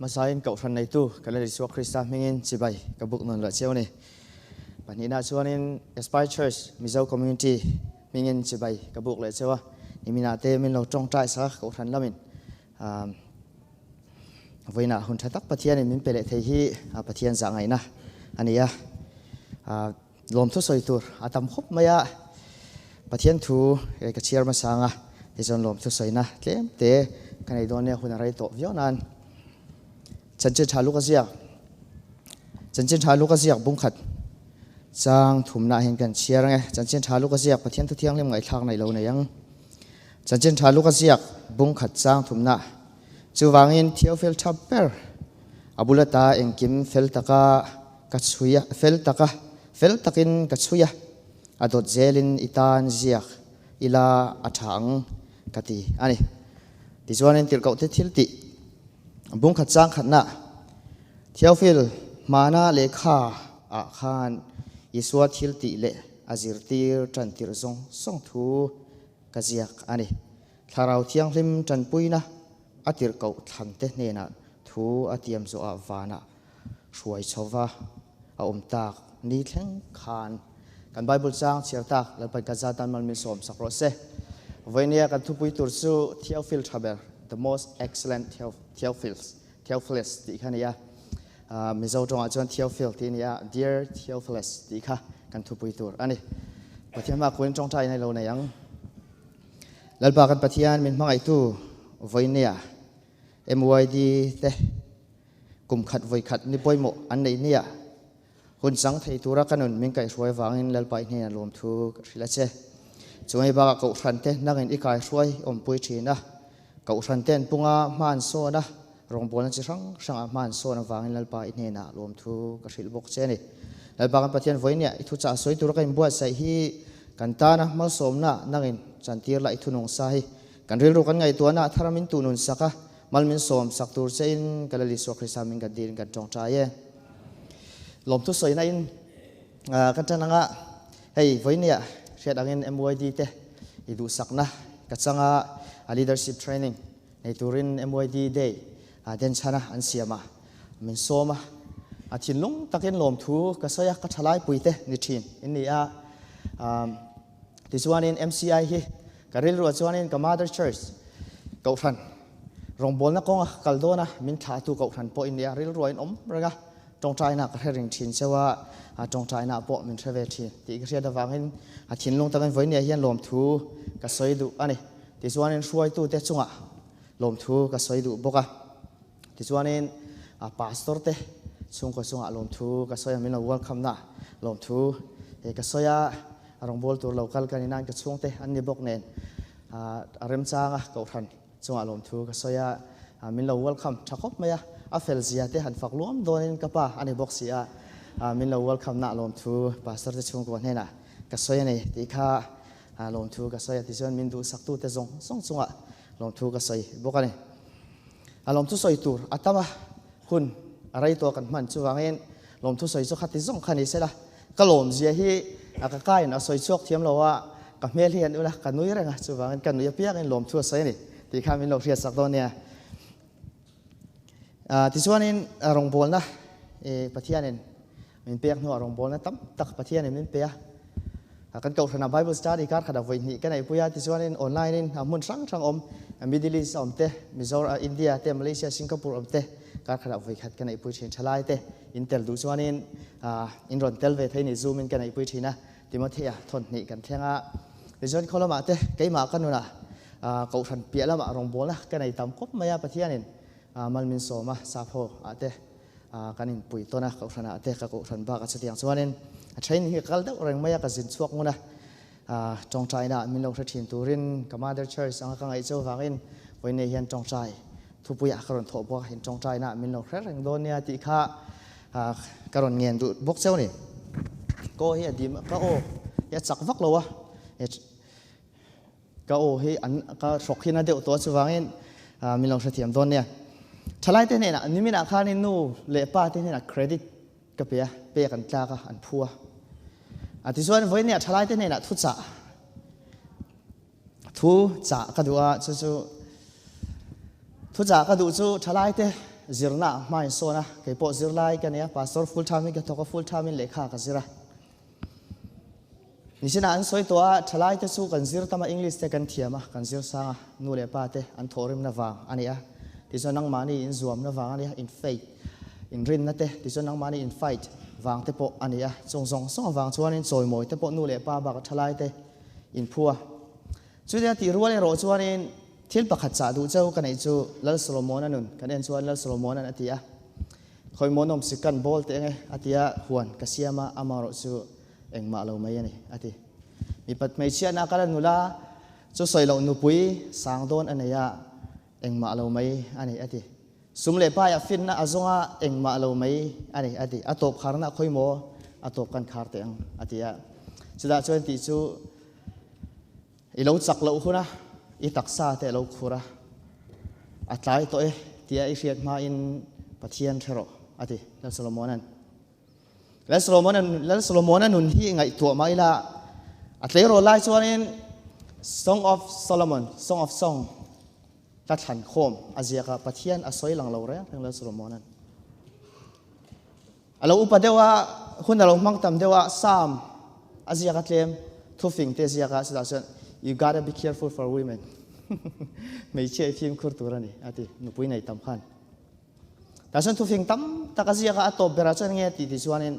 Hmasain Kohhran neitu kan Lal Isua Krista hmingin chibai ka buk nawn loh cheu a ni. Pahnihna chuanin Aspire Church Mizo Community hmingin chibai ka buk leh cheu a. Niminah te min lo tawngtai sak a Kohhran lamin vawiinah hun tha tak Pathianin min pe leh thei hi Pathian zah ngaihna a ni a. Lawmthu sawi tur a tam khawp mai a, Pathian thu ka chhiar hmasa ang a, tichuan lawmthu sawina tlem te ka nei dawn nia hun a rei tawh viau nan. Chanchin tha luk a ziak Chanchin tha luk a ziak bungkhat chang thumna ah hian kan chhiar ang e. Chanchin tha luk a ziak Pathian thu thianghlim ngaihthlak neih lo nei ang. Chanchin tha luk a ziak bungkhat chang thumna chuvangin Theophil tha ber a bula ta engkim fel taka Ka chhui a, fel taka, fel takin ka chhui a, a dawt zelin i tan ziak ila a tha ang ka ti a ni. Tichuanin tirhkohte thil tih bungkhat chang khatna Theophil hmana lehkha ah khan Isua thil tih leh a zirtir tan tirh zawng zawng thu ka ziak a ni. Thlarau Thianghlim tanpuina a tirhkoh thlante hnenah thu a tiam zawhah vanah hruai chhova a awm tak ni thleng khan kan Bible chang chhiar tak Lalpan kan zatan mal min sawm sak rawh se. Vawinia kan thupui tur chu Theophil tha ber, the most excellent Theophils, Theophilus tih kha a ni a. Mizo tawngah chuan Theophil tih a ni a, Dear Theophilus tih kha kan thupui tur a ni. Pathian hma kuin tawngtai in a lo nei ang. Lalpa kan Pathian min hmangaihtu vawinia MYD te Kum khat vawi khat ni pawimawh an neih nia hun chang thei tura ka nun min kaihhruai vangin Lalpa i hnenah lawmthu ka hrilh a che. Chungei bakah Kohhran te nangin i kaihhruai awmpui thin a, Kohhran te an punga hma an sawn a, rawngbawlna chi hrang hrangah hma an sawn avangin Lalpa i hnenah lawmthu ka hrilh bawk che a ni. Lalpa kan Pathian vawi nia i thuchah sawi tura ka inbuatsaih hi kan tana malsawmna nangin chantir la i thunung sa hi kan rilru kan ngaihtuahna a thar min tuhnun sak a, Mal min sawm sak tur che in ka Lal Isua Krista min kan dil in kan tawngtai e. Lawmthu sawina in kan tan anga hei vawinia hriat angin MYD te i duhsakna ka changa a leadership training nei turin MYD day den chhana an siam a min sawm a a thinlung takin lawmthu ka sawi a ka thalai pui te ni thin in ni a tichuanin MCI hi Ka rilruah chuanin ka Mother Church Kohhran rawngbawlna kawnga kal dawna min thlahtu Kohhran pawh i nia, rilruah in awm reng a, tawngtaina ka hre ring thin cheu a, tawngtaina pawh min hre ve thin tih ka hriat avangin a thinlung takin vawinia hian lawmthu ka sawi duh a ni. Tichuanin hruaitute chungah lawmthu ka sawi duh bawk a. Tichuanin Pastor te chhungkaw chungah lawmthu ka sawi a, min lo welcome na lawmthu ka sawi a, a rawngbâwl tur lo kal ka ni nain ka chhungte an ni bawk nen a remchanga Kohhran chungah lawmthu ka sawi a, min lo welcome tha khawp mai a, a fel zia te han fak luam dawnin ka pa a ni bawk si a, min lo welcome na lawmthu Pastor te chhungkaw hnenah ka sawi a ni tih kha lawmthu ka sawi a, tichuan min duhsaktute zawng zawng chungah Lawmthu ka sawi bawk a ni. A lawmthu sawi tur a tam a, hun a rei tawh kan hman chuvangin lawmthu sawi chu khati zawng kha ni sela, ka lawmzia hi a ka kaiin a sawi chhuak thiam lo a, ka hmel hi an ul a, ka nui reng a, chuvangin ka nui apiangin lawmthu a sawi a ni tih kha min lo hriatsak dawn nia. Tichuanin rawngbawlna Pathianin min pek hnuah rawngbawlna tam tak Pathianin min pe a. Kan Kohhranah Bible study kar khatah vawi hnih ka neihpui a, tichuanin online in hmun hrang hrang awm, Middle East a awm te, Mizoram, India te, Malaysia, Singapore awm te kar khatah vawi khat ka neihpui thin. Thalai te in tel duh chuanin in rawn tel ve thei ni, Zoom in ka neihpui thin a, Timothea thawn hnih kan thleng a. Tichuan khaw lamah te keimah ka nunah Kohhran piah lamah rawngbawlna ka nei tam khawp mai a, Pathianin mal min sawm a, sapho ah te kan inpui tawn a, Kohhran ah te ka Kohhran bak a chutiang chuanin a training hi ka kal deuh reng mai a, ka zin chhuak ngun a, tawngtaina min lo hre thin turin ka Mother Church anga ka ngaih cheu vangin vawiinei hian tawngtai thupuiah ka rawn thawh bawk a, in tawngtaina min lo hre reng dawn nia tih kha ka rawn ngen duh bawk cheu a ni. Ka aw hi a dim, ka aw hi a chak vak lo a, Ka aw hi an ka hrawk hi na deuh tawh a chuvangin min lo hrethiam dawn nia. Thalai te hnenah niminah khanin nu leh pa te hnenah credit ka pe a, pek an tlak a, an phu a. A tichuan vawinia thalai te hnenah thu chah thu chah ka duh a, chu chu thu chah ka duh chu thalai te zirna ah hma in sawn a, kei pawh zirlai ka nei a, pastor full time in ka thawk a, full time in lehkha ka zir a. Nichinah an sawi tawh a, thalai te chu kan zir tam a, English te kan thiam a, kan zir sang a, nu leh pa te an thawhrimna vang a ni a, tichuan nangmahni in zuamna vang a ni a, in faith, in rinna te, tichuan nangmahni in fight vang te pawh a ni a, chung zawng zawng avang chuanin chawimawi te pawh nu leh pa bak thalai te in phu a. Chutia tih rual erawh chuanin thil pakhat chah duh cheu ka neih chu Lal Solomona nun kan en chuan Lal Solomona'n a ti a, Khawi maw nawm sik kan bawl teh ange a ti a, huan ka siam a, amaherawh chu engmah lo mai a ni a ti. Mipat hmeichhiatna a kal a nula chu sawi loh nupui sang dawn a nei a, engmah lo mai a ni a ti. Sum leh paiah finna a zawng a, engmah lo mai a ni a ti. A tawp kharna khawi maw a tawp kan khar teh ang a ti a. Chutah chuan tih chu I lo chak loh hun a, i taksa te a lo khur a, a tlai tawh e tia i hriat hmain Pathian hre rawh, a ti Lal Solomona'n. Lal Solomona'n Lal Solomona nun hi ngaihtuah mah ila, a tleirawl lai chuanin Song of Solomon, Song of Song, hla thlan khawm a ziak a, Pathian a sawi lang lo reng reng Lal Solomona'n. A lo upa deuh a, hun a lo hmang tam deuh a, Psalm a ziak a tlem, thufing te a ziak a, chutah chuan You gotta be careful for women, hmeichhia i fimkhur tur a ni, a ti, nupui nei tam khan. Tah chuan thufing tam tak a ziak a, a tawp berah chuan nge tih ti chuanin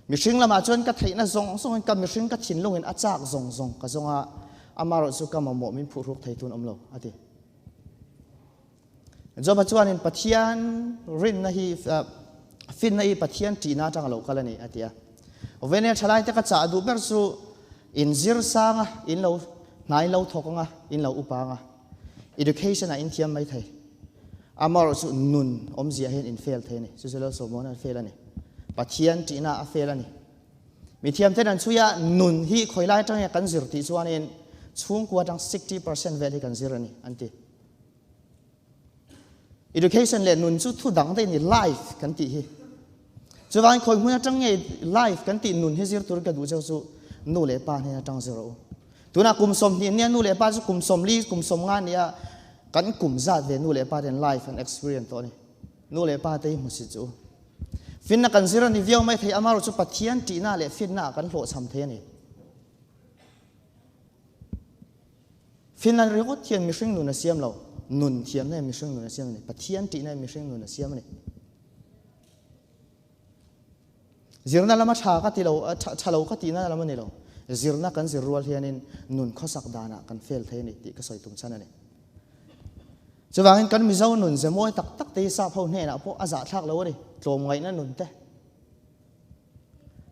mihring lamah chuan ka theihna zawng zawngin ka mihring ka thinlungin a chak zawng zawng ka zawng a, amaherawh chu ka mamawh min phuhruk thei tun awm lo, a ti. Joba chuanin Pathian rinna hi finna hi Pathian ṭihna aṭang a lo kal a ni a ti a. Vene ṭhalaite ka chah duh ber chu in zir sang a, in lo hna in lo thawk ang a, in lo upa ang a, education ah in thiam mai thei. Amaherawh chu nun awmzia hian in fail thei a ni. Chu chu Lalsawmawna fail a ni. Pathian ṭihna a fail a ni. Mithiamten an chhui a, nun hi khawilai aṭang nge kan zir tih chuanin chhungkua aṭang 60% vel hi kan zir a ni an ti. Education leh nun chu thu dang daih a ni, life kan tih hi. Chuvangin khawi hmun atang nge life kan tih nun hi zir tur ka duh cheu chu nu leh pa hnen atang zir rawh u. Tunah kum 20 nia nu leh pa chu kum 40, kum 50 nia kan kum zat ve nu leh pa ten life an experience tawh a ni. Nu leh pa te hi hmusit chu u. Finna kan zir a ni viau mai thei, amaherawh chu Pathian tihna leh finna ah kan hlawhchham thei a ni. Finland ringawt hian mihring nun a siam lo, nun thiamna hian mihring nun a siam a ni, Pathian ṭihna hian mihring nun a siam a ni. Zirna lama ṭha ka ti lo, ṭha lo ka tihna lam a ni lo. Zirna kan zir rual hianin nun khawsak danah kan fail thei a ni tih ka sawi tum chhan a ni. Chuvangin kan Mizo nun ze mawi tak tak te hi sap ho hnenah pawh a zahthlak lo a ni, tlawmngaihna nun te,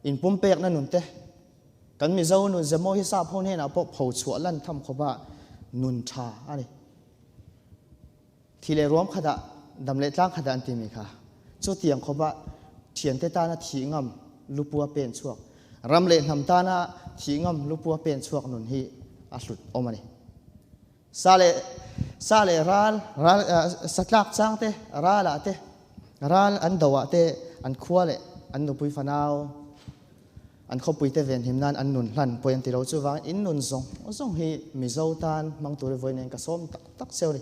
inpumpekna nun te, Kan Mizo nun ze mawi hi sap ho hnenah pawh pho chhuah lan tham khawp a nun tha a ni. Thi leh ruam khatah, dam leh tlang khatah an timi kha. Chutiang khawp a thiante tana thih ngam lupua pen chhuak, ram leh hnam tana thih ngam lupua pen chhuak nun hi a hlut awm a ni. Sa leh sa leh ral, ral satlak chang te, ralah te, ral an do ah te an khua leh an nupui fanau, An khawpuite venhim nan an nun hlan pawi an ti lo. Chuvangin in nun zawng zawng hi Mizo tan hmang tur hi vawiin in ka sawm tak tak cheu a ni.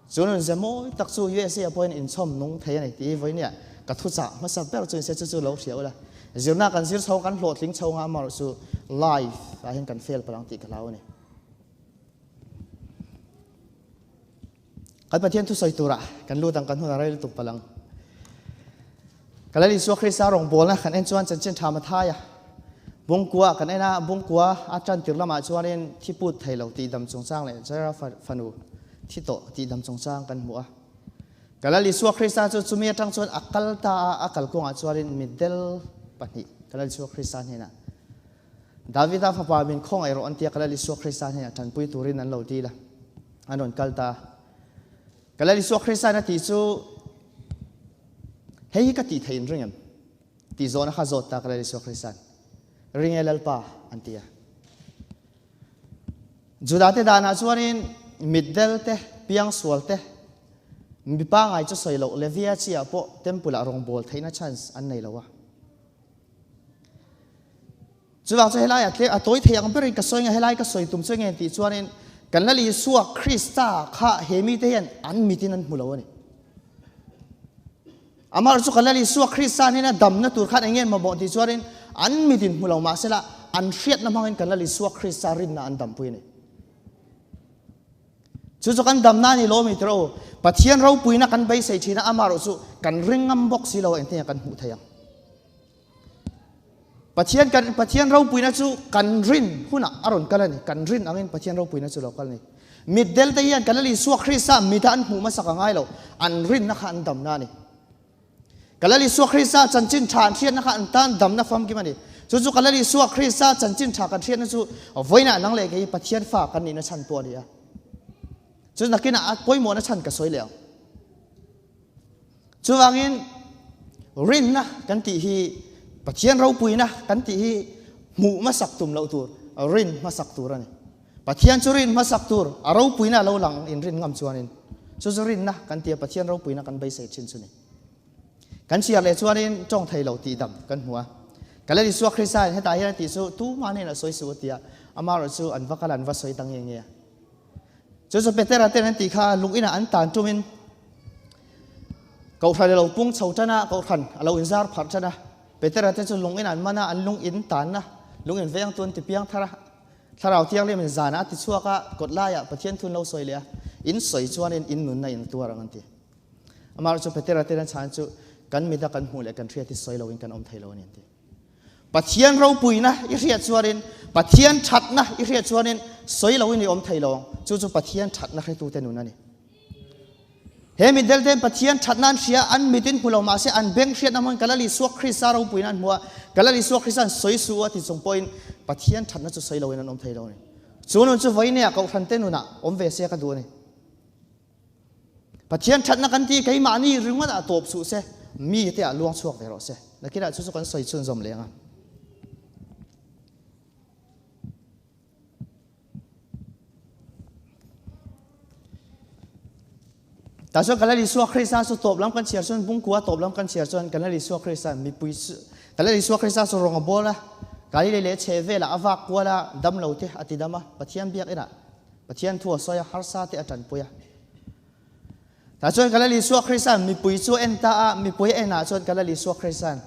Chu nun ze mawi tak chu USA ah pawhin inchhawm nung thei a ni tih hi vawiin ka thuchah hmasa ber chu in se chu chu lo hria ula. Zirna kan zir chho kan hlawhtling chho nga amaherawh chu life ah hian kan fail palh ang tih ka hlau a ni. Kan Pathian thusawi turah kan lut ang, kan hun a rei lutuk palh ang. Ka Lal Isua Krista rawngbawlna kan en chuan chanchin tha Mathaia bungkua kan en a, bungkua a tan tir lamah chuanin thi put thei lo tih dam chungchang leh Jaira fanu thi tawh tih dam chungchang kan hmu a. Ka Lal Isua Krista chu chumi atang chuan a kal ta a, a kalkawngah chuanin mitdel pahnih ka Lal Isua Krista hnenah Davida fapa min khawngaih rawh an tia ka Lal Isua Krista hnenah tanpui turin an lo dil a, an rawn kal ta. Ka Lal Isua Krista in a tih chu, Hei hi ka tih theih in ring em? Tih zawhna kha zawt ta ka Lal Isua Krista'n. Ring e Lalpa, an ti a. Judate danah chuanin mitdel te, piangsual te, mi pangai chu sawi loh Levia chi ah pawh temple ah rawngbâwl theihna chance an nei lo a. Chuvang chu helai a tlem a tawi thei ang berin ka sawi nge helai ka sawi tum chu nge tih chuanin kan Lal Isua Krista kha he mite hian an mitin an hmu lo a ni. Amah chu kan Lal Isua Krista hnena damna tur khan eng nge mamawh tih chuanin an mitin hmu lo mah sela an hriatna hmangin kan Lal Isua Krista rinna an dampui a ni. Chu chu kan damna a ni lo mi tiro. Pathian ropuina kan beisei thin a, amaherawh chu kan ring ngam bawk si lo a engtin nge kan hmuh theih ang. Pathian kan Pathian ropuina chu kan rin hunah a rawn kal a ni. Kan rin angin Pathian ropuina chu lo kal a ni. Mitdel te hian kan Lal Isua Krista mita an hmuh hmasak a ngai lo. An rinna kha an damna a ni. Kan Lal Isua Krista chanchin tha an hriatna kha an tan damna famkim a ni. Chu chu kan Lal Isua Krista chanchin tha kan hriatna chu vawiinah nang leh kei Pathian fa kan nihna chhan pawh a ni a. Chu nakinah a pawimawhna chhan ka sawi leh ang. Chuvangin rinna kan tih hi Pathian ropuina kan tih hi hmuh hmasak tum loh tur, rin hmasak tur a ni. Pathian chu rin hmasak tur, a ropuina a lo lang in rin ngam chuanin chu chu rinna kan ti a, Pathian ropuina kan beisei thin chu ni. Kan chhiar leh chuanin tawng thei lo tih dam kan hmu a. Ka Lal Isua Krista in hetah hian a tih chu tumah hnenah sawi suh a ti a, amaherawh chu an va kal a, an va sawi ta nge nge a. Chu chu Petera ten an tih kha lung inah an tan tumin Kohhran a lo pung chho tan a, Kohhran a lo inzar pharh tan a. Petera te chu lung inah an man a, an lung in tanna, lung in veng tu an ti piang thar a. Thlarau Thianghlim in zanah a ti chhuak a, kawt laiah Pathian thu an lo sawi leh a, in sawi chuanin in nunna in tuar ang an ti. Amaherawhchu chu Petera ten an chhan chu kan mit a kan hmuh leh kan hriat hi sawi loin kan awm thei lo a ni an ti. Pathian ropuina i hriat chuanin, Pathian thatna i hriat chuanin sawi loin i awm thei lo ang. Chu chu Pathian thatna hretute nun a ni. He mitdel ten Pathian thatna an hria, an mitin hmu lo mahse an beng hriatna hmangin ka Lal Isua Krista ropuina an hmu a, ka Lal Isua Krista an sawi su a ti chung pawhin Pathian thatna chu sawi loin an awm thei lo a ni. Chu nun chu vawinia Kohhran te nunah awm ve se ka duh a ni. Pathian thatna kan ti keimahni ringawt ah tawp suh se, mi te ah luang chhuak ve rawh se. Nakinah chu chu kan sawi chhunzawm leh ang a. Tah chuan kan Lal Isua Krista chu tawp lam kan chhiar chuan bungkua tawp lam kan chhiar chuan kan Lal Isua Krista mipui chu kan Lal Isua Krista chu rawng a bawl a, Galilei leh chheh velah a vak kual a, dam lo te a ti dam a, Pathian biak inah Pathian thu a sawi a, harsa te a tanpui a. Tah chuan kan Lal Isua Krista'n mipui chu a en ta a, mipui a enah chuan kan Lal Isua Krista'n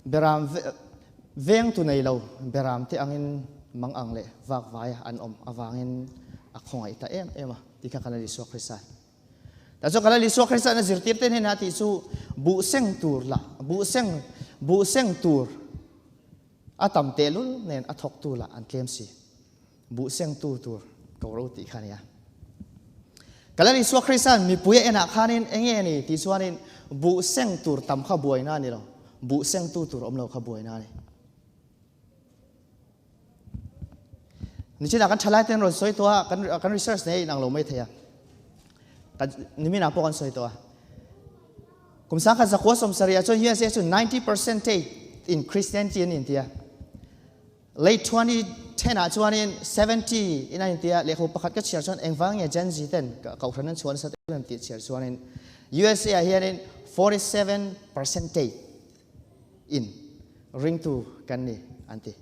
beram vengtu nei lo beram te angin mang ang leh vak vai an awm avangin a khawngaih ta em em a ti kha kan Lal Isua Krista'n. Tah chuan kan Lal Isua Krista'n a zirtirte hnenah tih chu buh seng tur lah buh seng buh seng tur a tam tehlul nen a thawktu lah an tlem si. Buh sengtu tur ko ro tih kha a nia. Ka Lal Isua Krista'n mipui a enah khanin enge a ni tih chuanin buh seng tur tam kha buaina a ni lo, buh sengtu tur awm lo kha buaina a ni. Nichinah kan thalai ten rawn sawi tawh a, kan kan research nei a inang lo mai thei a. Kan niminah pawh kan sawi tawh a. Kum sangkhat zakua 70 ah chuan USA chu 90 percentage in Christianity an inti a. Late 2010 ah chuanin 70 in a intia lehkhabu pakhat ka chhiar chuan engvang nge Gen Z ten kohhran an chhuah nasa em em tih chhiar chuanin USA ah hianin 47 percentage in ringtu kan ni an ti.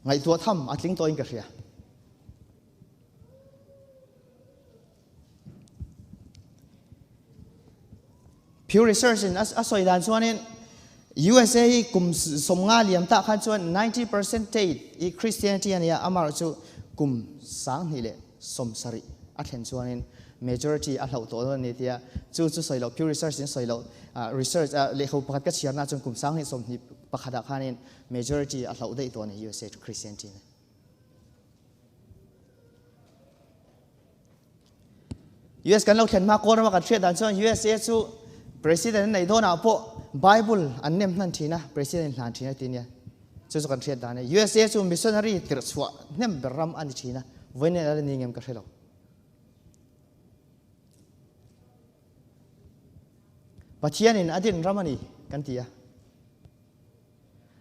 Ngaihtuah tham a tling tawhin ka hria. Pew Research in a sawi dan chuanin USA hi kum 50 liam tah khan chuan 90 percentage i Christianity a nia, amaherawh chu kum 2070 a thlen chuanin majority a hloh tawh dawn a ni tia chu chu sawi loh Pew Research in sawi loh research lehkhabu pakhat ka chhiarna chuan kum 2021 ah khanin majority a hloh daih tawh a ni USA Christianity. US kan lo thlen hma Kawl rama kan hriat dan chuan USA chu President an nei dawnah pawh Bible an nem hnan thin a, President hlan thin a ti nia. Chu chu kan hriat dan a ni. USA chu missionary tirh chhuah hnem ber ram a ni thin a, vawiin a la ni ngem ka hre lo. Pathianin a din ram a ni kan ti a.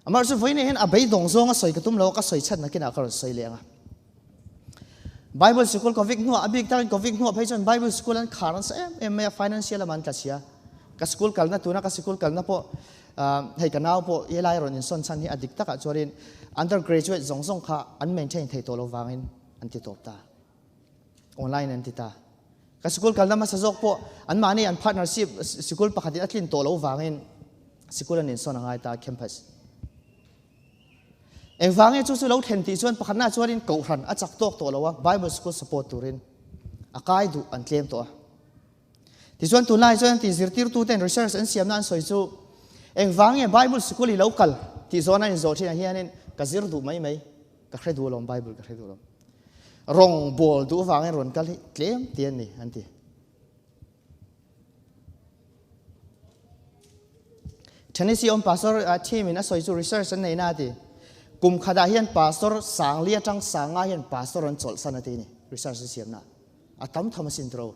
Amah chu vawiin hian a beidawng zawnga sawi ka tum lo a, ka sawi chhan nakinah ka rawn sawi leh ang a. Bible Sikul Covid hnuah, a bik takin Covid hnuah phei chuan Bible Sikul an khar nasa em em mai a, financial lamah an tla chhia. Ka sikul kalna tuna ka sikul kalna pawh hei ka nau pawh helai rawn insawn chhan hi a dik takah chuanin undergraduate zawng zawng kha an maintain thei tawh lo vangin an ti tawp ta. Online an ti ta. Ka sikul kalna hmasa zawk pawh anmahni an partnership sikul pakhatin a tlin tawh loh vangin sikul an insawn a ngai ta campus. Engvange chu chu lo thlen tih chuan pakhatna chuanin kohhran a chak tawk tawh lo a, Bible school support turin a kai duh an tlem tawh a. Tichuan tunlai chuan ti zirtirtuten research an siamna an sawi chu engvange Bible sikul i lo kal tih zawn an inzawh thinah hianin ka zir duh mai mai, ka hre duh alawm Bible ka hre duh alawm. Rawng bawl duh vangin rawn kal hi tlem ti an ni an ti. Tennessee awm pastor team in a sawi chu research an nei na ti. Kum khatah hian pastor sangli atang sanga hian pastor an chawlhsan a ti ni research an siam na. A tam tham asin tro.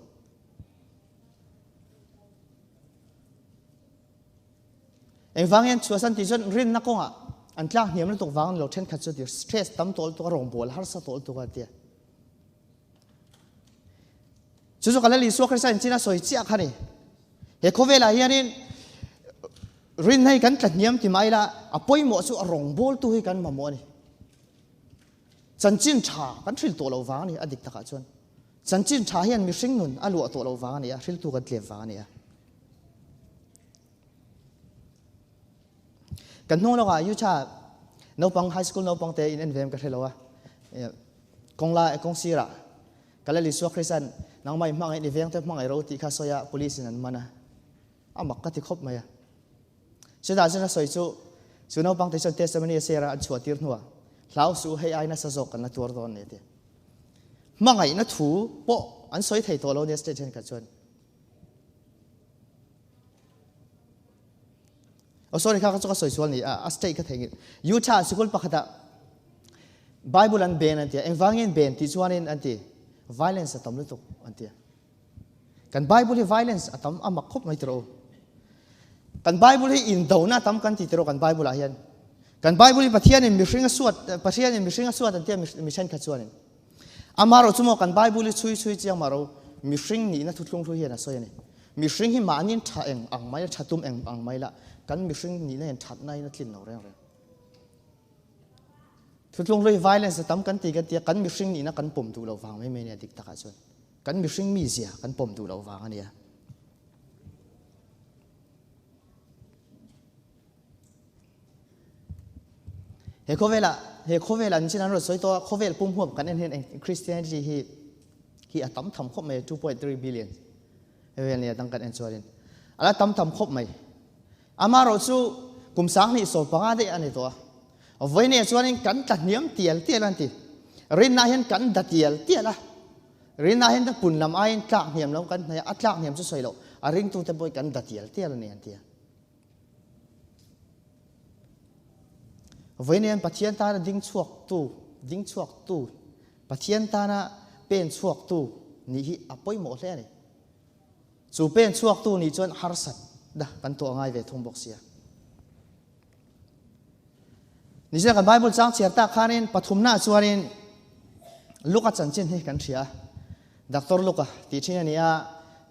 Engvang hian chhuahsan tih chuan rinna kawngah an tlak hniam lutuk vang lo thenkhat chu ti stress tam tawh lutuk a rawngbawl harsa tawh lutuk a tia. Chu chu kan Isua Krista in chin a sawi chiah kha ni. He khawvelah hianin rin hei kan tla hniam ti mai la a pawimawh chu a rawngbawl tu hi kan mamawh a ni. Chanchin tha kan hril tawh lo vang a ni a dik takah chuan. Chanchin tha hian mihring nun a luah tawh lo vang a ni a, hriltu kan tlem vang a ni a. Kan hnung lawkah Utah naupang high school naupang te in en vem ka hre lo a. Kawng la kawng sirah Kalel Isua Krista'n nangmah i hmangaih ni veng te hmangaih ro tih kha sawi a police in an man a. A mak ka ti khawp mai a. Chutah chuan a sawi chu chu naupang te chuan testimony a share a an chhuah tir hnuah hlau suh hei ai nasa zawk kan la tuar dawn ni a ti. Hmangaihna thu pawh an sawi thei tawh lo nia state thenkhat chuan. Oh sorry kha ka chu ka sawi sual ni a state ka thei Utah sikul pakhata Bible an ben an tia engvangin ben ti chuanin an ti violence a tam lutuk an tia kan Bible hi violence a tam a mak khawp mai tiro kan Bible hi indona tam kan ti tiro kan Bible ah hian kan Bible hi Pathian in mihring a suat Pathian in mihring a suat an tia mi thenkhat chuanin Amaherawh chu maw kan Bible hi chhui chhui chiang mah ro, mihring nihna thuthlung hlu hian a sawi a ni. Mihring hi mahniin tha eng ang mai la, tha tum eng ang mai la, kan mihring nihna hian thatna in a tlin lo reng reng. Thuthlung hlu hi violence a tam kan ti kan ti a, kan mihring nihna kan pawm duh loh vang mai mai a nia dik takah chuan. Kan mihring mizia kan pawm duh loh vang a nia. He khawvela he khawvel an chin an rawn sawi tawh a, khawvel pum huam kan en hian eng Christianity hi hi a tam tham khawp mai 2.3 billion vel nia dang kan en chuanin a la tam tham khawp mai. Amaherawh chu kum 20 15 daih a ni tawh a. Vawinia chuanin kan tla hniam tial tial an ti. Rinna hian kan da tial tial a. Rinna hian ta pun lam aiin tlak hniam lo kan hnaih a, a tlak hniam chu sawi loh a ringtute pawh hi kan da tial tial a ni an ti a. Vawiin Pathian tana ding chhuaktu, ding chhuaktu, Pathian tana pen chhuaktu nih hi a pawimawh hle a ni. Chu pen chhuaktu nih chuan harsat da kan tuah ngai ve thung bawk sia. Nizia kan Bible chang chhiar tak khanin pathumna chuanin Luka chanchin hi kan hria. Doctor Luka tih thin a ni a,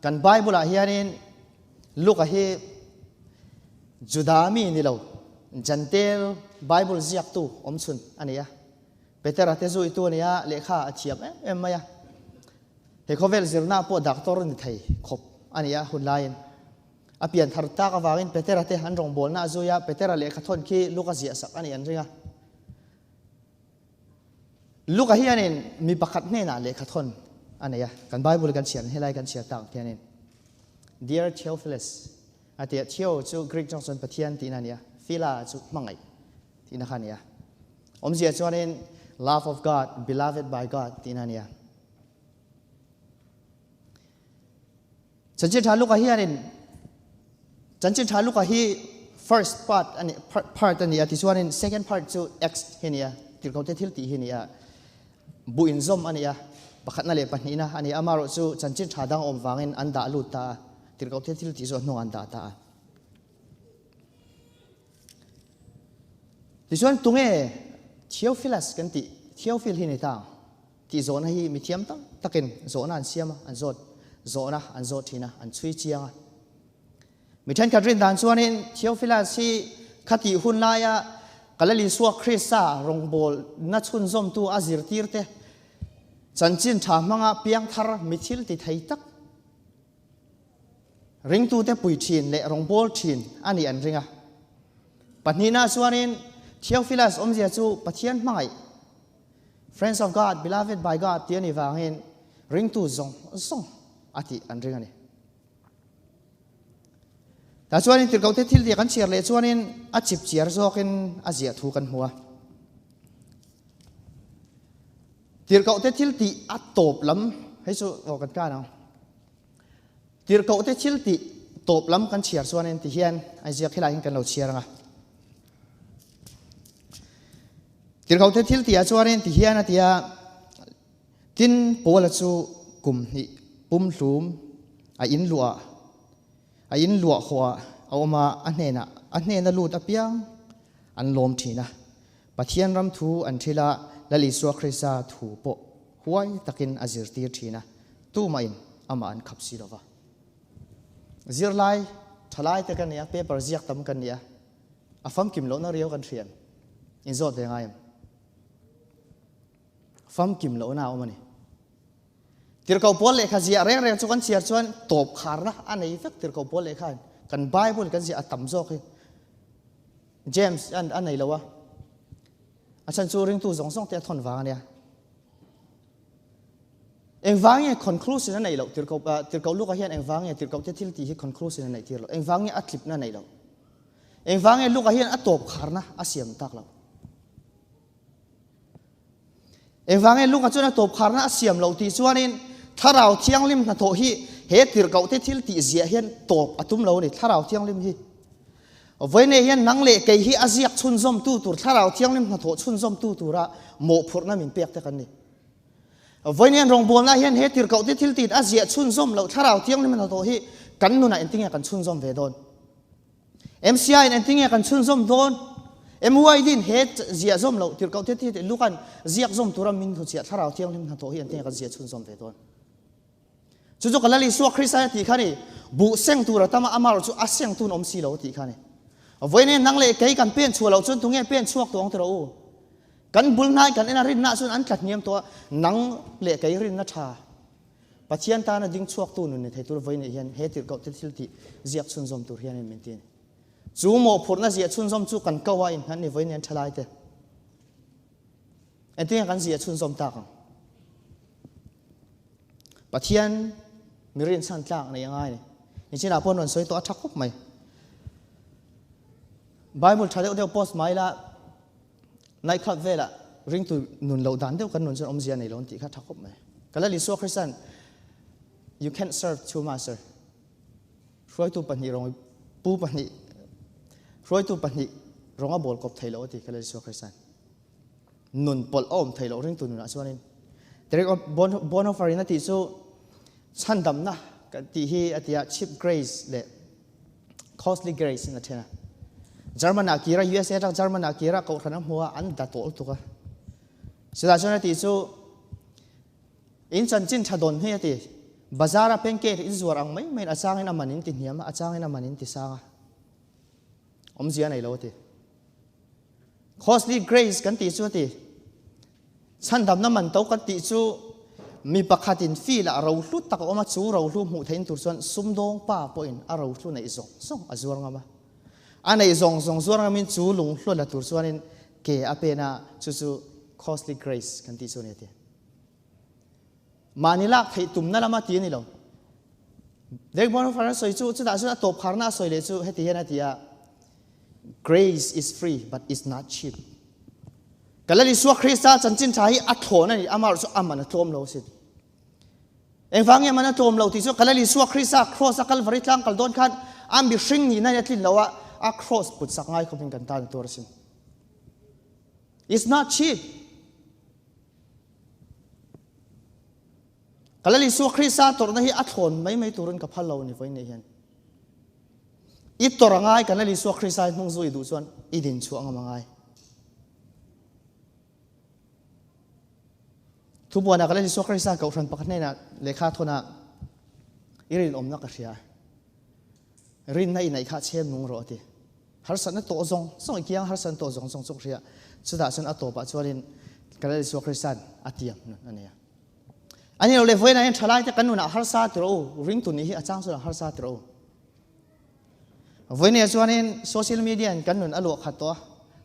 kan Bible ah hianin Luka hi Juda mi ni lo, Jentail Bible ziaktu awmchhun a ni a. Petera te zuitu a ni a, lehkha a thiam em em mai a. He khawvel zirna pawh doctor ni thei khawp a ni a hun laiin. A pian thar tak avangin Petera te an rawngbawlna a zui a, Petera lehkha thawn khi Luka ziah sak a nih an ring a. Luka hianin mi pakhat hnenah lehkha thawn a nei a, kan Bible kan chhiar helai kan chhiar tak hianin Dear Theophilus a ti a, Theo chu Greek tawng chuan Pathian tihna a ni a, Phila chu hmangaih tihna kha a ni a. Awmzia chuanin love of God, beloved by God tihna a ni a. Chanchin Tha Luka hianin Chanchin Tha Luka hi first part ani part ani a, tichuanin second part chu Acts hi ani a, tirhkohte thil tih hi ani a, bu inzawm ani a, pakhatna leh pahnihna ani a, amaherawh chu Chanchin Tha dang awm vangin an dah lut ta a, tirhkohte thil tih chu a hnungah an dah ta a. Tichuan tunge Theophilus kan tih, Theophil hi ni ta ang. Tih zawhna hi mi thiam tak takin zawhna an siam a, an zawt zawhna an zawt thin a, an chhui chiang a. Mi thenkhat rin dan chuanin Theophilus hi khatih hun laia Kalal Isua Krista rawngbawlna chhunzawmtu a zirtirte chanchin tha hmanga piangthar mi thil ti thei tak. Ringtute pui thin leh rawngbâwl thin a nih an ring a. Pahnihna chuanin Theophilus awmzia chu Pathian hmangaih, Friends of God, Beloved by God, tih a nih vangin ringtu zawng zawng a tih an ring a ni. Tah chuanin tirhkohte thil tih kan chhiar leh chuanin a chip chiar zawkin a ziah thu kan hmu a. Tirhkohte thil tih a tawp lam hei chu aw kan kan ang. Tirhkohte thil tih tawp lam kan chhiar chuanin ti hian a ziak helai hian kan lo chhiar ang a. Tirhkohte thil tih ah chuanin ti hian a ti a, Tin Paula chu kum hnih pumhlum a in luah a in luah hawh ah a awm a, a hnenah a hnena lut apiang an lawm thin a. Pathian ram thu an thil a, Lal Isua Krista thu pawh huai takin a zirtir thin a, tumahin amah an khap si lova. Zirlai thalai te ka ni a, paper ziak tam kan ni a, a famkim lohna riau kan hriam. Inzawt ve ngai em? Famkim lohna a awm a ni. Tirhkoh Paul lehkha ziah reng reng chu kan chhiar chuan tawp kharna a nei vek Tirhkoh Paul lehkha in kan Bible kan ziah a tam zawk hi James an a nei lo a, a chhan chu ringtu zawng zawng te a thawn vang a nia. Engvang nge conclusion a neih loh Tirhkoh Tirhkoh Luka hian engvang nge Tirhkoh te thil tih hi conclusion a neih tir loh? Engvang nge a tlipna a neih loh? Engvang nge Luka hian a tawp kharna a siam tak loh? Engvang nge Luka chuan a tawp kharna a siam loh tih chuanin Thlarau Thianghlim hnathawh hi he tirhkoh te thil tih ziah hian tawp a tum lo a ni. Thlarau Thianghlim hi vawiinei hian nang leh kei hi a ziak chhunzawmtu tur, Thlarau Thianghlim hnathawh chhunzawmtu tura mawhphurhna min pek te kan ni. Vawiinei hian rawngbawlna hian he tirhkoh te thil tih a ziah chhunzawm loh Thlarau Thianghlim hnathawh hi kan nunah engtinge kan chhunzawm ve dawn? MCI in engtinge kan chhunzawm dawn? MYD in he ziah zawm loh tirhkoh te ti Lukan ziak zawm tura min hnuchhiah Thlarau Thianghlim hnathawh hi engtinge kan ziah chhunzawm ve dawn? Chu chu ka Lal Isua Krista a tih kha ni, buh seng tur a tam a, amaherawh chu a seng tun awm si lo a tih kha ni. Vawiin nang leh kei kan pen chhuah loh chuan tunge pen chhuak tawh ang ti rawh u. Kan bul hnai kan en a rinna chuan an tla hniam tawh a, nang leh kei rinna tha Pathian tana ding chhuaktu nun ni thei tur vawiin hian he tirhkoh te thil tih ziak chhunzawm tur hian min ti a ni. Chu mawhphurhna ziah chhunzawm chu kan ko a innghat ni vawiin hian thalai te. Engtin nge kan ziah chhunzawm tak ang? Pathian mi rinchhan tlak nei a ngai ni. Nichinah pawh rawn sawi tawh a tha khawp mai. Bible tha deuh deuh post mai la Nightclub velah ringtu nun loh dan deuh kan nun chuan awmzia nei lo an tih kha tha khawp mai. Ka Lal Isua Krista'n You can't serve two master. Hruaitu pahnih rawng pu pahnih hruaitu pahnih rawng a bawl kawp thei lo a ti ka Lal Isua Krista'n. Nun pawlh a awm thei lo ringtu nunah chuanin. Derek Bonhoeffer in a tih chu chhandamna kan tih hi a ti a cheap grace leh Costly grace in a then a. German ah kir a, USA atang German ah kir a, kohhran a hmu a, an da tawh lutuk a. Chutah chuan a ti chu, in chanchin tha dawn hi a ti. Bazar a pancake in zuar ang mai maiin a changin a man in ti hniam a, a changin a man in ti sang a. Awmzia a nei lo a ti. Costly grace kan tih chu a ti. Chhandamna man to kan tih chu mi pakhatin field ah rohlu tak a awm a, chu rohlu hmuh theihna tur chuan sumdawng pa pawhin a rohlu neih zawng zawng a zuar ngam a. A neih zawng zawng zuar ngamin chu lunghlu la tur chuanin ke a pen a, chu chu costly grace kan tih chu a ni a ti. Mahni lak theih tumna lama ti a ni lo. Derek Bonhoeffer a sawi chu chutah chuan a tawp kharna a sawi leh chu heti hian a ti a, Grace is free but is not cheap. Ka Lal Isua Krista chanchin tha hi a thlawn a ni, amaherawh chu a man a tlawm lo asin. Engvang nge a man a tlawm lo tih chu ka Lal Isua Krista cross a Kalvari tlang kal dawn khan a mihring nihna hi a tlin lo a, a cross put sak ngai khawpin kan tan a tur asin. It's not cheap. Ka Lal Isua Krista tawrhna hi a thlawn mai mai turin ka phal lo ni vawiin nei hian. I tawrh a ngai kan Lal Isua Krista hi hnung zu i duh chuan i din chhuah ngam a ngai. Thubuanah ka Lal Isua Krista kohhran pakhat hnenah lehkha thawnah i rinawmna ka hria. Rinna i neih kha chhem nung rawh a ti. Harsatna tawh zawng zawng i kiang harsatna tawh zawng zawng chu ka hria. Chutah chuan a tawpah chuanin ka Lal Isua Krista'n a tiam nun a nei a. Ani lo leh vawiinah hian thalaite kan nunah harsa ti rawh u, ringtu nih hi a chang chuan harsa ti rawh u. Vawinia chuanin social media in kan nun a luah khat tawh a,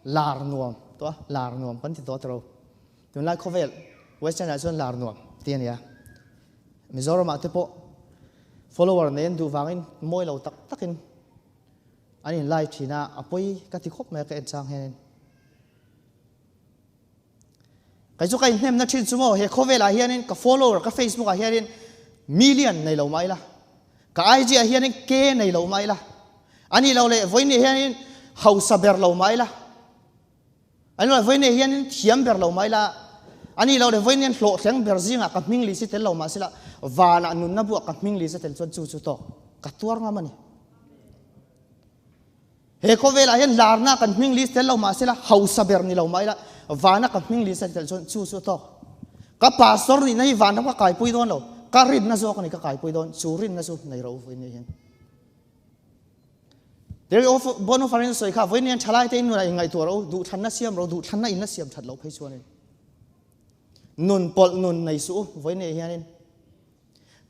lar nuam tawh a, lar nuam kan ti tawh tawh lo. Tunlai khawvel western ah chuan lar nuam ti a nia. Mizoram ah te pawh follower nei an duh vangin mawi lo tak takin an in lai thin a, a pawi ka ti khawp mai a ka en chang hianin. Kei chu ka inhnemna thin chu maw he khawvelah hianin ka follower ka Facebook ah hianin million nei lo mah ila, ka IG ah hianin K nei lo mah ila, ani lo leh vawiin hianin hausa ber lo mah ila, ani lo leh vawiin hianin thiam ber lo mah ila, ani lo leh vawiin hian hlawhthleng ber zingah ka hming lisi tel lo mah sila, vanah nunna buah ka hming lisa tel chuan chu chu tawk ka tuar ngam a ni. He khawvelah hian larna kan hming list tel lo mah sela, hausa ber ni lo mah ila, vana ka hming list a tel chuan chu chu a tawk. Ka pastor nihna hi vanram ka kaipui dawn lo, ka rinna zawk a ni ka kaipui dawn, chu rinna chu nei ro vawiin ni hian. There of Bonofarin sawi kha vawiin hian thalai te in nunah inngaihtuah ro, duhthlanna siam ro, duhthlanna in la siam that loh phei chuanin nun pawlh nun nei suh u vawiin ni hianin.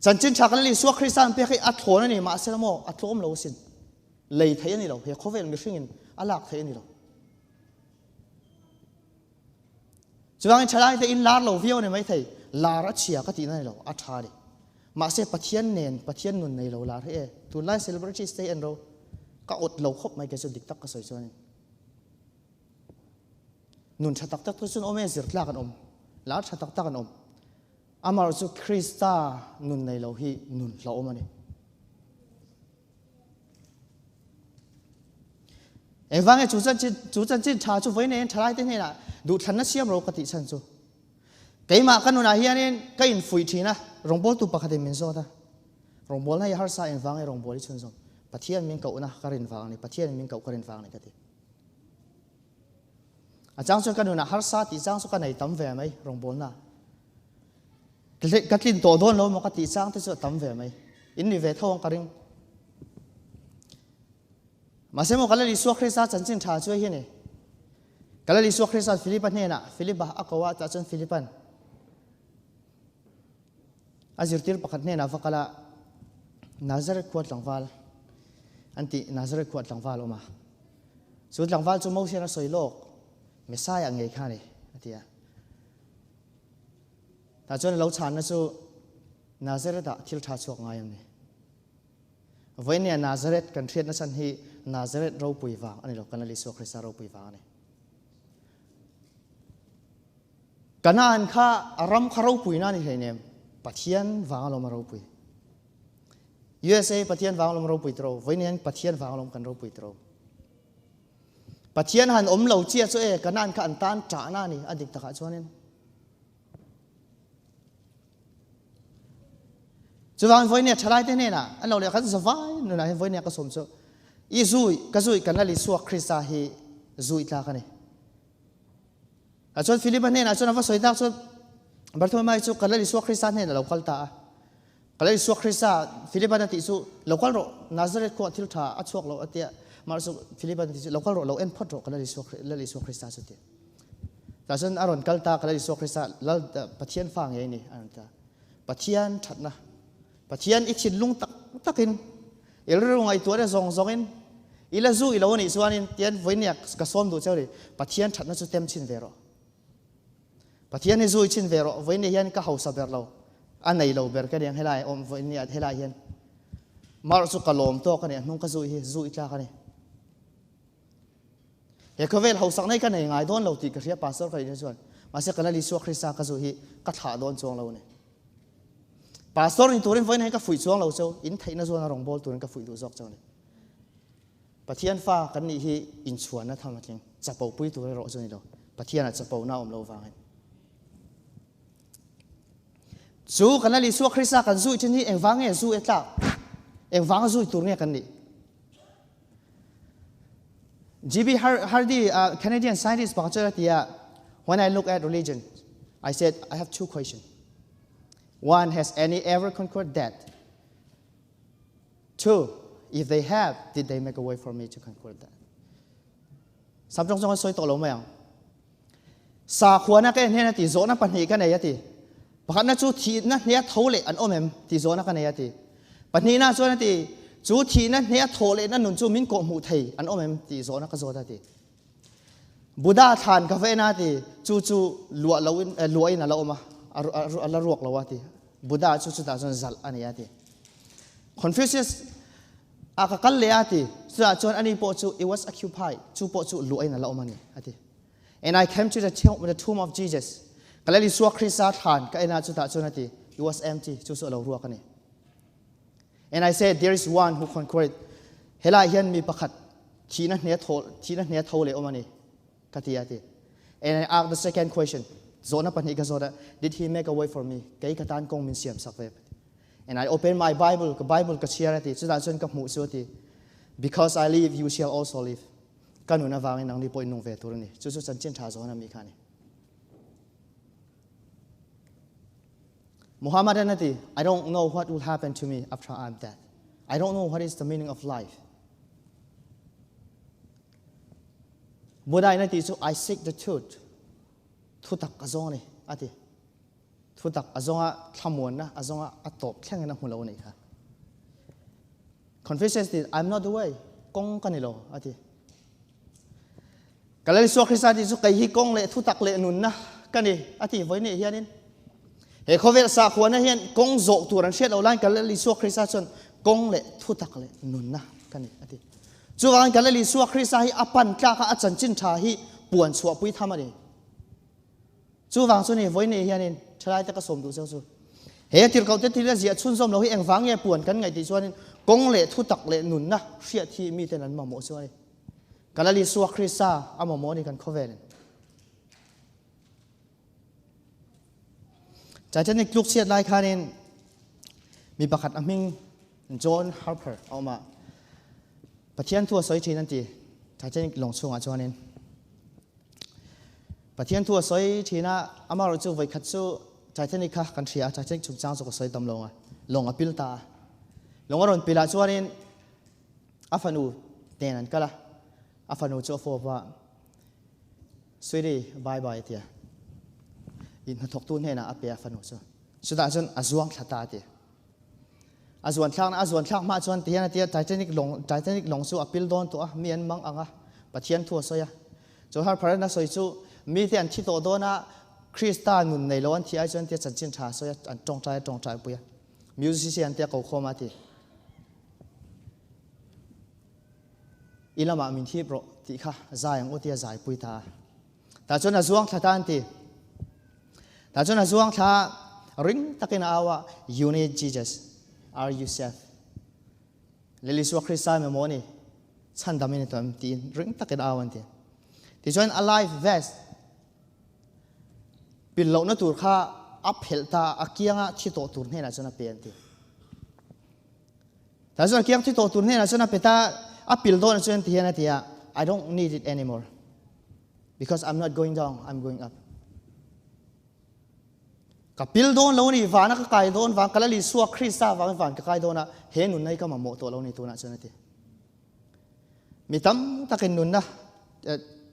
Chanchin tha kan Isua Krista an pek hi a thlawn a ni mahse maw a tlawm lo asin. Lei theih a ni lo, he khawvel mihringin a lak theih a ni lo. Chuvangin thalai te in lar lo viau a ni maithei, lar a chhia ka tihna a ni lo, a tha a ni. Mahse Pathian nen, Pathian nun nei lo lar hi e, tunlai celebrities te hi en ro, ka awt lo khawp mai kei chu dik tak ka sawi chuanin. Nun tha tak tak te chu an awm e, zir tlak an awm, lar tha tak tak an awm. Amaherawhchu Krista nun nei lo hi nun hlauhawm a ni. Engvang nge chu chanchin chu chanchin tha chu vawi neiin thalaite hnenah duhthlanna siam ro ka tih chhan chu keimah ka nunah hianin ka infuih thin a, rawngbawltu pakhatin min zawt a, rawngbawlna hi harsa engvang nge rawngbâwl hi chhunzawm? Pathian min kohna ka rin vang a ni, Pathianin min koh ka rin vang a ni ka ti. A chang chuan ka nunah harsa tih chang chu ka nei tam ve mai rawngbawlna. Ka tlin tawh dawn lo maw ka tih chang te chu a tam ve mai. In ni ve tho ang ka ring. Mahse maw ka Lal Isua Krista chanchin tha chu hei ni. Ka Lal Isua Krista Philipa hnenah Philipa a ko a tah chuan Philipan a zirtir pakhat hnenah va kal a Nazareth khua tlangval an ti Nazareth khua tlangval awm a. Chu tlangval chu Mosian a sawi lawk Messiah ngei kha ni a ti a. Tah chuan a lo chhanna chu Nazareth-ah thil tha chhuak ngai em ni? Vawinia Nazareth kan hriatna chhan hi Nazareth ropui vang a ni lo, kan Lal Isua Krista ropui vang a ni. Kanaan kha a ram kha ropui na ni hleinem, Pathian vang alawm a ropui. USA Pathian vang alawm ropui tiro, vawinia hian Pathian vang alawm kan ropui tiro. Pathian han awm lo chiah chu e Kanaan kha an tan ṭahna a ni a dik takah chuanin. Chuvang vawinia ṭhalaite hnenah an lo leh khan zavai nunah hian vawinia ka sawm chu i zui ka zui kan Lal Isua Krista hi zui tlak a ni. A chuan Philipa hnenah chuan a va sawi tak chuan Bartholomew chu kan Lal Isua Krista hnenah lo kal ta a. Ka Lal Isua Krista, Philipan a tih chu, Lo kal rawh, Nazareth khuaah thil ṭha a chhuak lo a tia. Mah chu Philipan a tih chu, Lo kal rawh, lo en phawt rawh, ka Lal Isua, Lal Isua Krista chu a ti. Tah chuan a rawn kal ta, ka Lal Isua Krista, Lal Pathian fa ngei a ni, a rawn ti a. Pathian ṭhatna, Pathian i thinlung tak takin, i rilru ngaihtuahna zawng zawngin, i la zu i lo a nih chuanin, tian vawinia ka sawm duh cheu a ni, Pathian ṭhatna chu tem chhin ve rawh. Pathian hi zui chin ve rawh, vawiin hian ka hausa ber lo, a nei lo ber ka ni ang helai awm vawiin ni helai hian mar chu ka lawm tawk a ni, a hnung ka zui hi zui tlak a ni. He khawvel hausak nei ka nei ngai dawn lo tih ka hria pastor ka nih chuan, mahse ka Lal Isua Krista ka zui hi ka thlah dawn chuang lo a ni. Pastor ni turin vawiin hian ka fuih chuang lo cheu, in theihna zuan a rawngbawl turin ka fuih duh zawk cheu a ni. Pathian fa kan nih hi inchhuanna tham a tling. Chapo pui tur erawh chu a ni lo. Pathianah chapona a awm lo vangin. Chu kan Lal Isua Krista kan zui thin hi engvang nge zu e tlak? Engvanga zui tur nge kan nih? G.B. Hardy, a Canadian scientist pakhat chuan a ti a, When I look at religion, I said, I have two questions. One, has any ever conquered death? Two, if they have, did they make a way for me to conquer that? Samtong zong an sawi tawh lo mai ang. Sakhuana ka en hian a ti, zawhna pahnih ka nei a ti. Pakhatna chu thihna hnia tho leh an awm em ti zawhna ka nei a ti. Pahnihna chuan a ti, Chu thihna hneha thawh lehna nun chu min kawhhmuh thei an awm em tih zawhna ka zawt a ti. Buddha thlan ka va en a ti, chu chu luah lo in, luah in a la awm a, a la ruak lo a ti. Buddha chu chutah chuan zalh a ni a ti. Confucius a ka kal leh a ti, chutah chuan ani pawh chu it was occupied, chu pawh chu luah in a la awm a ni a ti. And I came to the tomb, the tomb of Jesus. Ka Lal Isua Krista thlan ka en a chutah chuan a ti, it was empty, chu chu a lo ruak a ni. And I said, there is one who conquered. Helai hian mi pakhat thihna hne tho thihna hne tho le awm ani ka ti a ti. And I asked the second question. Zawhna pahnih ka zawt a, did he make a way for me? Kei ka tan kong min siam sak ve. And I opened my Bible, ka Bible ka chhiar a ti. Chutah chuan ka hmuh chu a ti. Because I live, you shall also live. Ka nun avangin nangni pawh in nung ve tur a ni. Chu chu chanchin tha zawn a mi kha a ni. Muhammad an a ti, I don't know what will happen to me after I'm dead. I don't know what is the meaning of life. Buddha in a ti chu, I seek the truth. Thutak ka zawng ni, a ti. Thutak a zawnga thlamuanna a zawnga a tawp thlengin a hmu lo ni kha. Confucius ti, I'm not the way. Kong ka ni lo, a ti. Ka Lal Isua Krista ti chu kei hi kawng leh thutak leh nunna ka ni a ti vawi nih hianin he khawvel sakhuana hian kawng zawh tur an hriat lo laiin ka Lal Isua Krista chuan kawng leh thutak leh nunna ka ni a ti. Chuvangin ka Lal Isua Krista hi a pan tlaka a chanchin tha hi puan chhuahpui tham a ni. Chuvang chu ni vawi nih hianin thalaite ka sawm duh cheu chu he tirhkohte thil a ziah chhunzawm lo hi engvang nge puan kan ngaih tih chuanin kawng leh thutak leh nunna hriat hi miten an mamawh chu a ni. Ka Lal Isua Krista a mamawh ni kan khawvelin. Titanic tluk chhiat lai khanin mi pakhat a hming John Harper a awm a. Pathian thu a sawi thin an ti Titanic lawng chhungah chuanin. Pathian thu a sawi thin a, amaherawh chu voikhat chu Titanic kha kan hria a, Titanic chungchang chu ka sawi tam lo a, lawng a pil ta a. Lawng a rawn pil ah chuanin A fanu nen an kal a, a fanu chu a fawp a, Sweetie, bye bye a ti a. Hnathawktu hnenah a pe a fanu chu. Chutah chuan a zuang thla ta a ti. A zuan thlakna a zuan thlak hma chuan tihian a ti a, Titanic lawng Titanic lawng chu a pil dawn tawh a, mi an mang ang a, Pathian thu a sawi a. Chu harpharan a sawi chu mite an thi tawh dawn a, Krista nun nei lo an thi ai chuan tia chanchin tha a sawi a, an tawngtai a tawngtai pui a. Musician te a ko khawm a ti. I lamah min thip rawh tih kha zai ang u tia zai pui ta. Tah chuan a zuang thla ta an ti. Tah chuan a zuang thla ring takin a au a, You need Jesus. Are you safe? Lal Isua Krista emaw maw ni? Chhandam i ni tawh em? tiin ring takin a au an ti. Tichuan a life vest pil lohna tur kha a phelh ta a kianga thi tawh tur hnenah chuan a pe an ti. Ta chuan kiang thi tawh tur hnenah chuan a pe ta, a pil dawn chuan ti hian a ti a, I don't need it anymore because I'm not going down, I'm going up. Ka pil dawn lo ni, vana ka kai dawn vang, ka Lal Isua Krista vang van ka kai dawn a, he nunna hi ka mamawh tawh lo ni tunah chuan a ti. Mi tam takin nunna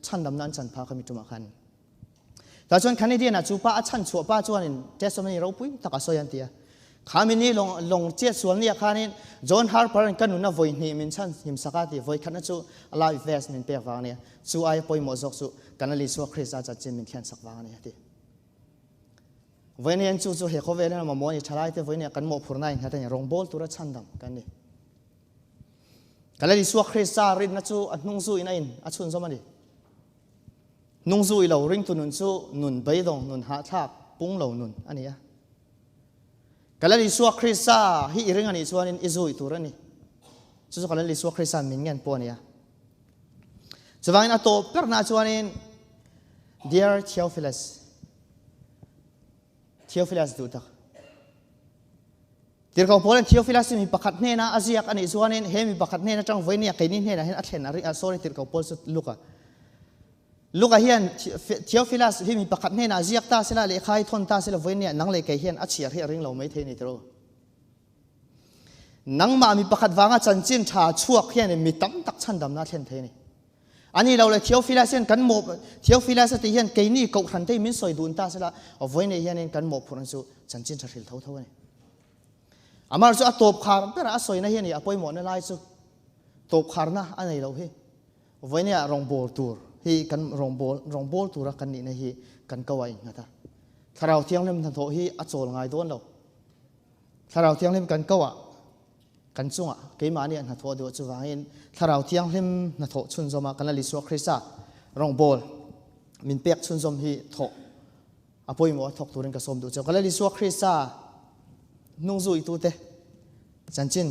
chhandamna an chan pha kha mi tumah khan. Ta chuan Canadian ah chu pa a chan chhuah pa chuanin testimony ropui tak a sawi an ti a. Kha mi ni long long chiat sual ni ah khanin John Harper in ka nunna voi hnih min chan him saka ti voi khatna chu life vest min pek vang ania. Chu ai pawimawh zawk chu kan Lal Isua Krista chanchin min thlen sak vang ani a ti. Voinian chu chu he khawvel hian mamawh ani thalai te voinia kan mawhphurna in nghat ani rawngbawl tura chhandam kan ni. Kan Lal Isua Krista rinna chu a hnung zu in a in a chhunzawm ani. Nungzu i lo ringtu nun chu nun beidawng, nun hahthlak, pung lo nun a ni a. Ka Lal Isua Krista hi i ring a nih chuanin i zui tur a ni. Chu chu ka Lal Isua Krista min ngen pawh a ni a. Chuvangin a tawp berna chuanin Dear Theophilus, Theophilus duh tak. Tirhkoh Paul in Theophilus hi mi pakhat hnena a ziak a nih chuanin he mi pakhat hnen atang vawinia keini hnenah hian a thlen a ring a, sorry Tirhkoh Paul chu Luka. Luka hian Theophilus hi mi pakhat hnenah a ziak ta sela lehkha hi thawn ta sela vawinia nang leh kei hian a chhiar hi a ring lo mai thei ni tiraw. Nangmah mi pakhat vanga chanchin tha chhuak hian mi tam tak chhandamna a thlen thei a ni. A ni lo le Theophilus hian kan mawh Theophilus a tih hian keini kohhran te min sawi dun ta sela vawiin hianin kan mawhphurhna chu chanchin tha hril tho tho a ni. Amar chu a tawp khar bera a sawina hi a ni a pawimawhna lai chu tawp kharna a nei lo hi. Vawinia rawngbâwl tur hi kan rawngbâwl rawngbâwl tura kan nihna hi kan ko a innghat a. Thlarau Thianghlim hnathawh hi a chawl ngai dawn lo. Thlarau Thianghlim kan ko a, kan chungah keimahni a hnathawh duh chuvangin Thlarau Thianghlim hnathawh chhunzawma kan Lal Isua Krista rawngbâwl min pek chhunzawm hi thawh a pawimawh a thawk turin ka sawm duh cheu. Ka Lal Isua Krista hnungzuitute chanchin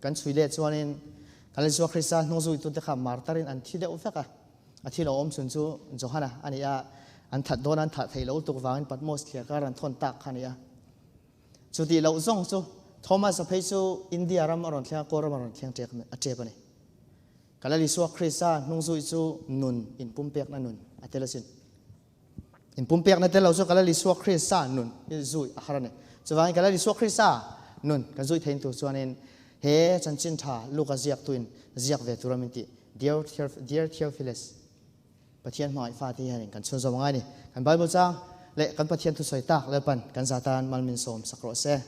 kan chhui leh chuanin kan Lal Isua Krista hnungzuitute kha martarin an thi deuh vek a. A thil a awm chhun chu Johana a ni a, an that dawn an thah theih lo tuk vangin Patmos thliarkar an thawn tak kha a ni a. Chutih loh zawng chu Thomas-a phei chu India ram a rawn thleng a, Kawl ram a rawn thleng ṭek a ṭep a ni. Ka Lal Isua Krista hnungzui chu nun inpumpekna nun a tel asin. Inpumpekna tel lo chu ka Lal Isua Krista nun hi zui a har a ni. Chuvangin ka Lal Isua Krista nun kan zui thein tur chuanin he chanchin ṭha Luka ziaktuin ziak ve tura min tih Dear Dear Theophilus, Pathian hmangaih fate hianin kan chhunzawm angai a ni. Kan Bible chang leh kan Pathian thusawi tak Lalpan kan za tan mal min sawm sak rawh se.